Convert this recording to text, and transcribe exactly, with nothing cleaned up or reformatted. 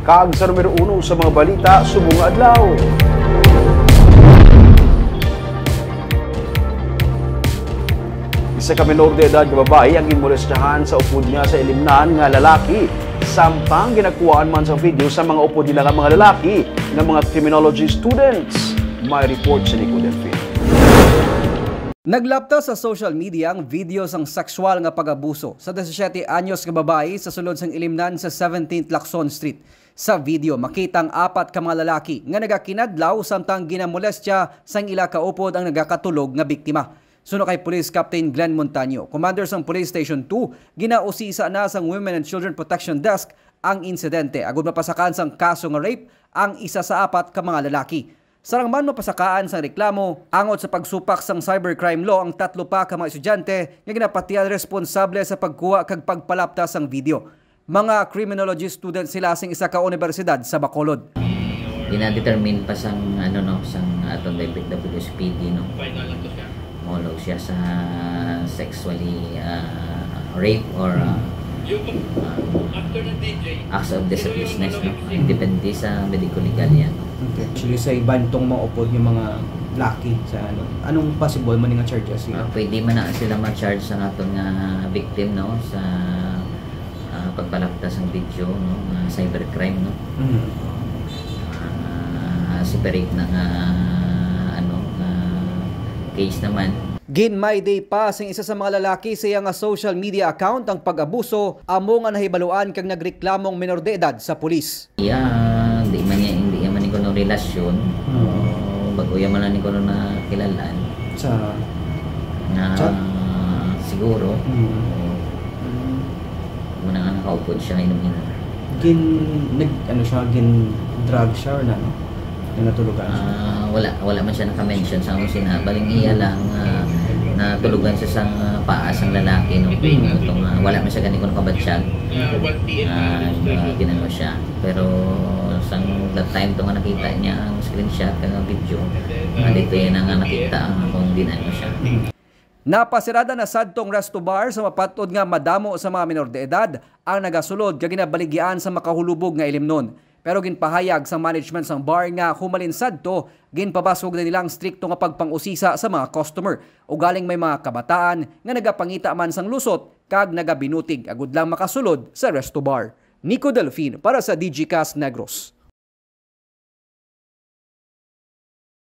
Kag sa numero uno sa mga balita subong nga adlaw. Isa ka menor de edad nga babayi ang ginmolestyahan sa upod niya sa ilimnan nga lalaki, samtang ginakuhaan man sa video sa mga upod nila nga mga lalaki nga mga criminology students. May report si Nico Delfin. Naglapta sa social media ang video sang sexual nga pag-abuso sa disisiete anyos nga babayi sa sulod sang ilimnan sa seventeenth Lacson Street. Sa video, makita ang apat ka mga lalaki nga nagakinadlaw samtang ginamolestya sang ila kaupod ang nagakatulog nga biktima. Suno kay Police Captain Glenn Montaño, commander sang Police Station two, ginausisa na sang Women and Children Protection Desk ang insidente agud mapasakaan sang kaso nga rape ang isa sa apat ka mga lalaki. Sarang man mapasakaan sang reklamo angot sa pagsupak sang cybercrime law ang tatlo pa ka mga estudyante nga ginapatihan responsable sa pagkuha kag pagpalapta sang video. Mga criminology student sila sing isa ka unibersidad sa Bacolod. Gina-determine pa sang, ano, no, sang aton W P S P D, no? Molo siya sa sexually, ah, rape or, ah, ah, acts of lasciviousness, no? Depende sa medical legal yan. Okay. Actually, sa iban tong mga upod nga mga laki sa ano, anong possible man nga charges? Ah, pwede man na sila ma-charge sa aton nga victim, no, sa, ah, pagpalapta sang video, no, nga cybercrime, no. Mhm. Ah, separate na nga, ano, nga case naman. Gin-my day pa sing isa sa mga lalaki sa iya nga social media account ang pag-abuso amo nga nahibaluan kag nagreklamong menor de edad sa pulis. Iya, di man niya, hindi man ni kuno relasyon. Hmm. Bago iya man lang ni kuno nakilalaan. Sa Na Chat? Siguro, Hmm. muna nga nakaupod siya inom-inom. Gin nag ano siya, gin drug siya or ano? Yung natulugan siya. Ah, wala, wala man siya naka-mention sa amo sina. Baling iya lang, ah, natulugan siya sa, ah, paa sang lalaki, no. Itong, ah, wala man siya gani kuno kabatyag. Ah, ah, ginano siya. Pero sang that time to nga nakita niya ang screenshot kag ang video, ah, dito yan nga nakita ang akong ginano siya. Napasirada na sadtong resto bar sa mapat-od nga madamo sa mga menor de edad ang nagasulod kag ginabaligyan sa makahulubog nga ilimnon. Pero ginpahayag sa management sang bar nga humalin sadto, ginpabasog na nila ang strikto nga pagpang-usisa sa mga customer, ugaling may mga kabataan nga nagapangita man sang lusot kag nagabinutig agud lang makasulod sa resto bar. Nico Delfin para sa Digicast Negros.